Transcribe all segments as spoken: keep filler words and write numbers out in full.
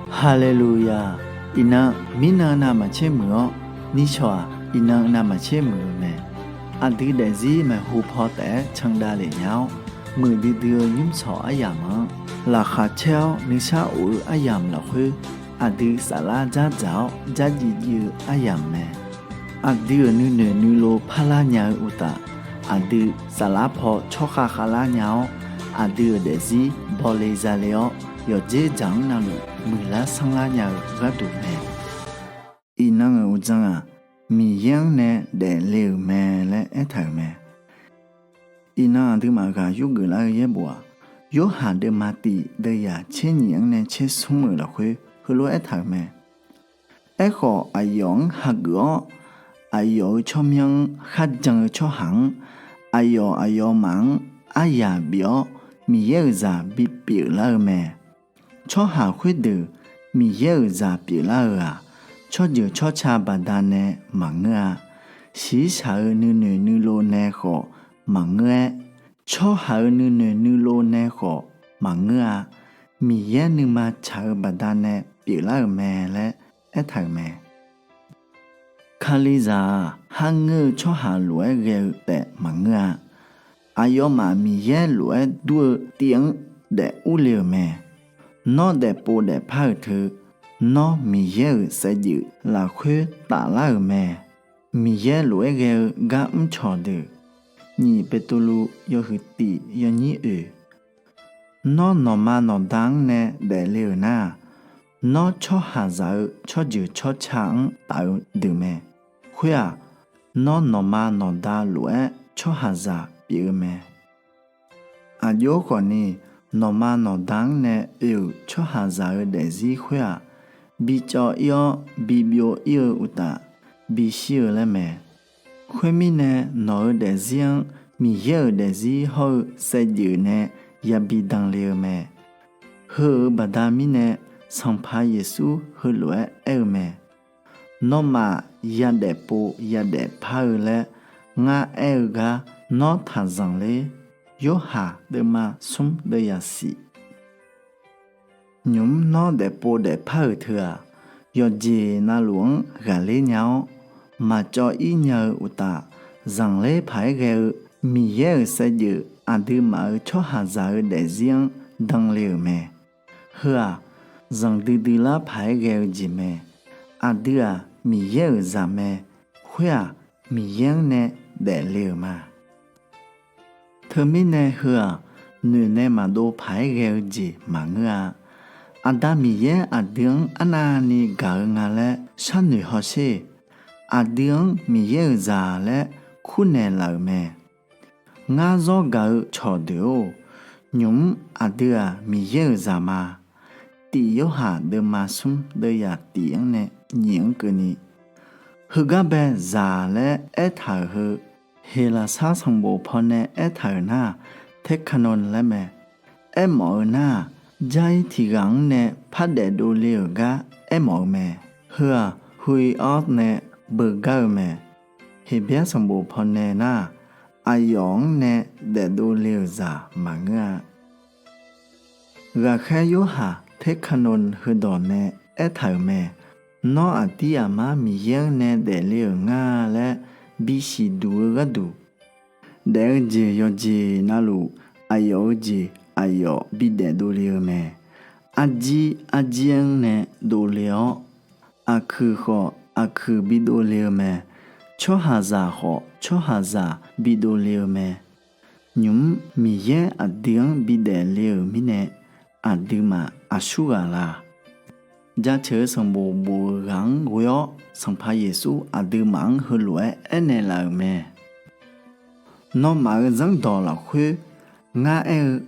Haleluya! Iqnan, mirnan navmaqtser muiq-awr, nishawq-aq, iqnan navmaqtser muiq-eu mae. Aqdui daefzir maeqhu paw taef-aer candav lef nya-awr, muiqdui dui-eu nymrshawq aryamq-anr laqkhaq caer-awr nuisar of-eu aryamq lafkhoer, aqdui saflar dzardzaq-awr dzardziv dziv-eu aryamq mae. Aqdui-euq nuinoeq nuilov parlar nya-eu uqtaf, aqdui saflar paw tsawrkhav khavlar nya-awr, aqdui-euq daefzir bawle zale-awr, yawqdzer dzaq-anr navluf muiqlar sanrlar nya-eu gharduq mae. Iqnan-euq uqdzan-aq, Miqyaer-anr nae daefle-euq mae laer aertaq-euq mae. Iqnan aqduimaf ghaq yurgeuf lar-eu yaerbof-aq, Yorhaq deuvma tiq deuvyaq tser nyif-anr nae tser smr-euq lafkhoer heulof-aer aertaq-euq mae. Aerkhawf, aqyawf-anr hageuf-awr, aqyawf-euq tsawrmyanr-anr kharjan-eu tsawrhaq-anr, aqyawf aqyawfmaf-anr aryaq bif-awr, Miqyaer-euq zaq bipyeuf lar-eu mae. Tsawrhaq khoerdeuq Miqyaer-euq zaq pyeuflar-euq-aq, tsawrjeuq tsawrca baqdanae maqngeur-a. Shiqshaq-eu nuinoeq nuilov nae khawf maqngeur-aer, tsawrhaq-euq nuinoeq nuilov nae khawf maqngeur-a. Miqyaer nuima tsaq-eu baqdanae pyeuflar-euq mae laer aertaq-euq mae. Kalizaq-aq, kharngeur-eu tsawrhaq lof-aer ghae-eu taef maqngeur-a. Aqyawfmaf Miqyaer lof-aer dur-eu tiv-anr daef urle-euq mae. Nawr daefpov daefpar-euq teu, nawr Miqyaer-euq saevdzeuf lafkhoer taflar-euq mae. Miqyaer lof-aer ghae-eu gar mrcawq deuq, nyiq Beqtuvluv yawhuiq tiq yawnyir oeq. Nawr nawqma nawqda-anr nae daefle-euq nar-aq, nawr tsawrhaqzaq-eu tsawrjeuq tsawrca-anr taf-eu deuq mae. Khoer-aq, nawr nawqma nawqda lof-aer tsawrhaqzaq pyeuf-eu mae. Aqjox khawfni, nawqma nawqda-anr nae oe-euq tsawrhaqzaq-eu daefzir khoer-aq, bicawv ir-awr bibyov ir-eu uqtaf, bishir-eu laer mae. Khoermirnae, nawq-eu daefzir-anr Miqyaer-euq daefzir hawr-eu saevdzeuf nae yabi danle-eu mae. Heu-euq baqda mirnae, Sanqpaq Yeqsur heulof-aer aer-eu mae. Nawmaf yadaefpov yadaefpar-eu laer ngar aer-eu gar nawr taq zanqler. Yorhaq deuvma smr deuvyaq siq. Nymq-mr nawr daefpov daefpar-euq teu-aq, yawqjeq navluf-anr ghaqler nya-awr, maqcawv ir nya-eu uqtaf, zanqler paq-aer ghae-eu Miqyaer-euq saevdzeuf aqduimaf-euq tsawrhaqzaq-eu daefzir-anr danle-euq mae. Heu-aq, zanqdui dui lar paq-aer ghae-eu jeq mae. Aqdui-aq, Miqyaer-euq zaq mae. Khoer-aq, Miqyaer-anr nae daefle-euq ma. Teumirnae heu-aq, noeq nae maqdov paq-aer ghae-eu jeq maqngeur-a. Aqda Miqyaer aqdui-anr arnavni gaq-eu nga laer sharnoeq hawsher. Aqdui-anr Miqyaer-euq zaq laer kurnaeq laf-euq mae. Ngar zawr gaq-eu cawqdeuq-or, nymq-mr aqdui-aq Miqyaer-euq zaq ma. Tif Yorhaq deuvma smr deuvyaq tif-anr nae nyiq-anr keuvni, heugar bae zaq laer aertaq-euq heu, Heqlaqsar sanqbof pawnae aertaq-euq nar-aq, teknon laer mae. Aermawf-eu nar-aq, jar-ir tiq ghaq-anr nae pardaef dovle-euq gar aermawf-eu mae. Heu-aq, huiq-awr nae beugar-eu mae. Heqbyaer sanqbof pawnae nar-aq, aqyawf-anr nae daefdov le-euq zaq maqngeur-a. Ghaqkhaer Yorhaq teknon heudawq nae aertaq-euq mae. Nawr aqdir aqmar Miqyaer-anr nae daefle-euq nga laer bisiq duq-eu gharduq, daef-eu jeq yawqjeq navluf, aqyawf-eu jeq aqyawf bidaef dovle-eu mae. Arjir arjir-anr nae dovle-awr, aqkuiq khawf aqkuiq bidov le-eu mae. Tsawrhaqzaq khawf tsawrhaqzaq bidov le-eu mae. Nymq-mr Miqyaer aqdui-anr bidaef le-euq mirnae, aqduimaf aqsurghaq la? Jaceuq-eu sanqbof bof-eu ghaq-anr ghoe-awr, Sanqpaq Yeqsur aqduimaf-anr heulof-aer aernaeq laf-euq mae. Nawmaf-euq zanrdawq lafkhoer ngar aer-eu,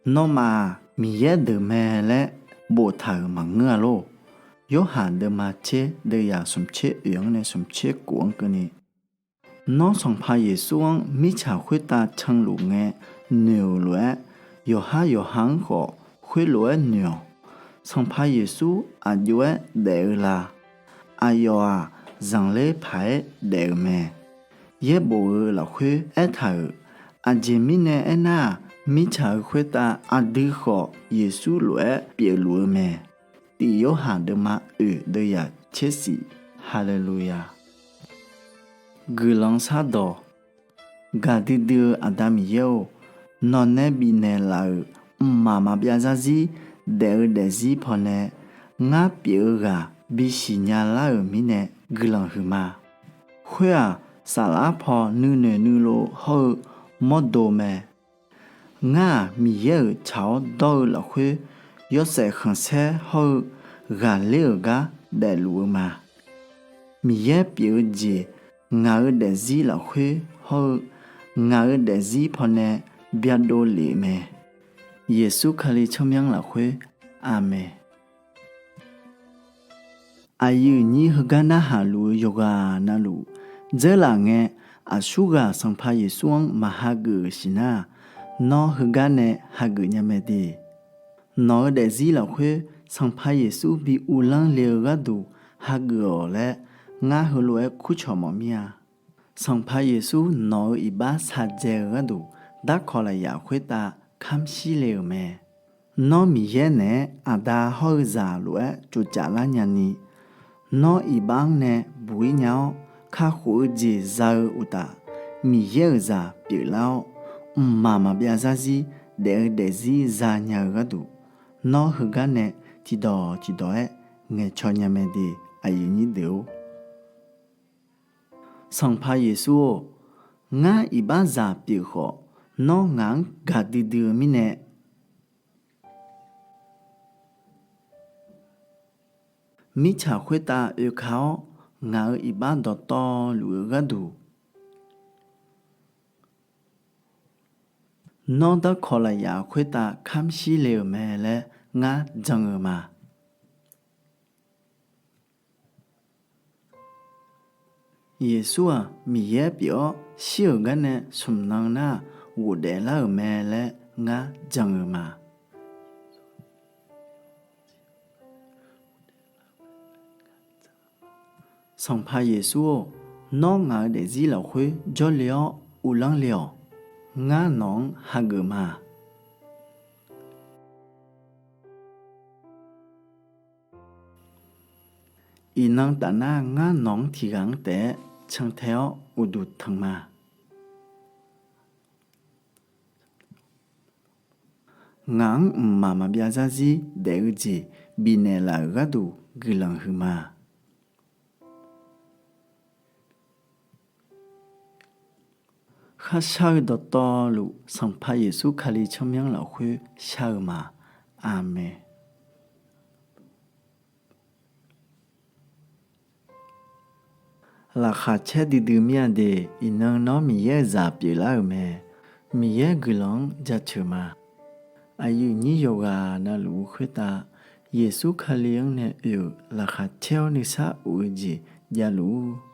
nawmaf-aq Miqyaer deuq mae laer boftaq-euq maqngeur-a lor. Yorhaq deuvma tser deuvyaq smqtser oeq-anr nae smqtser kof-anr keuvni, Nawr Sanqpaq Yeqsur-anr mirtsaq khoertav canluf ngae noeq-euq lof-aer, yawqhar yawqha-anr khawf khoerlof-aer noeq-awq. Sanqpaq Yeqsur aqjox-aer daef-eu la? Aqyawf-aq, zanqler paq-aer daef-eu mae. Yaerbof-eu lafkhoer aertaq-euq, aqjeq mirnae aernar-aq, mirtsaq-eu khoertav aqdui khawf Yeqsur lof-aer pyeufluf-eu mae. Tif Yorhaq deuvma oeq deuvyaq tser shif. Haleluya! Guiqlanq shardawq. Gaqdui dui-eu Aqda Miqyaer-or, nawqnae bifnaeq laf-euq mqmaq maqbyav zarzir daef-eu daefzir pawnae ngar pyeuf-eu ghaq bisiq nya lar-euq mirnae guiqlanq huiqma. Khoer-aq, saflar paw nuinoeq nuilov hawr-eu mawrdo mae. Ngar-aq, Miqyaer-euq tsaq-awr dawr-eu lafkhoer yawshaef khanqsaer hawr-eu ghaqler-euq gar daefluf-eu ma. Miqyaer pyeuf-eu jeq ngaq-eu daefzir lafkhoer hawr-eu ngaq-eu daefzir pawnae byadov lef-eu mae. Yeqsur Kali tsawrmyanr lafkhoer, Aqmeq. Aqyuif nyir heugar narhaq luf-eu yawqghaq navluf dzeurlaf ngae, aqsurghaq Sanqpaq Yeqsur-anr maq hageuf-euq siqnar-aq, nawr heugar nae hageuf nya mae de. Nawq-eu daefzir lafkhoer Sanqpaq Yeqsur bi uvlanr le-eu gharduq hageuf-awq laer ngar heulof-aer kurcawq mawf mir-a. Sanqpaq Yeqsur nawq-eu iqbax shaqdzae-eu gharduq darkawq lafyaq khoertav kamr shir le-euq mae. Nawr Miqyaer naeq-aer Aqda hawr-eu zaq lof-aer tsovcaf lar nyani, nawr iqbax-anr nae buq-ir nya-awr kakhof-eu jeq za-eu uqtaf, Miqyaer-euq zaq pyeuflar-awr, mqmaq maqbyav zarzir daef-eu daefzir zanya-eu gharduq, nawr heugar nae tiqdawq tiqdawq-aer ngaeqcaw nya mae de. Aqyuif nyir deuq-or, Sanqpaq Yeqsur-or, ngar iqbaxzaq pyeuf khawf, nawr ngaq-anr gaqdui dui-eu mirnae, mirtsaq khoertav oeka-awr, ngaq-euq iqbax dawqtawvluf-eu gharduq, nawr darkawq lafyaq khoertav kamr shir le-euq mae laer ngar jan-eu ma. Yeqsur-aq, Miqyaer pyeuf-awr shir-euq garnae smq nan nar-aq, ghofdaef lar-euq mae laer ngar jan-eu ma. Sanqpaq Yeqsur-or, nawr ngaq-euq daefzir lafkhoer jawrle-awr uvlanr le-awq. Ngar nawq-anr hageuf ma. Iqnan tafnar ngar nawq-anr tiqghaq-anr taef-aer cantae-awr uqduq tanq ma. Ngaq-anr mqmaq maqbyav zarzir daef-eu jeq bifnaeq laf-euq gharduq guiqlanq huiqma. Kharshar-eu dawqtawvluf Sanqpaq Yeqsur Kali tsawrmyanr lafkhoer shar-eu ma. Aqmeq. Laqkhaq caer duidui mir-a de. Iqnan nawr Miqyaer-euq zaq pyeuflar-euq mae. Miqyaer guiqlanq-anr jaceuq ma. Aqyuif nyir yawqghaq navluf-eu khoertav, Yeqsur Kali-anr nae oe-euq laqkhaq caer-awr nuisar of-eu jeq javluf-ur.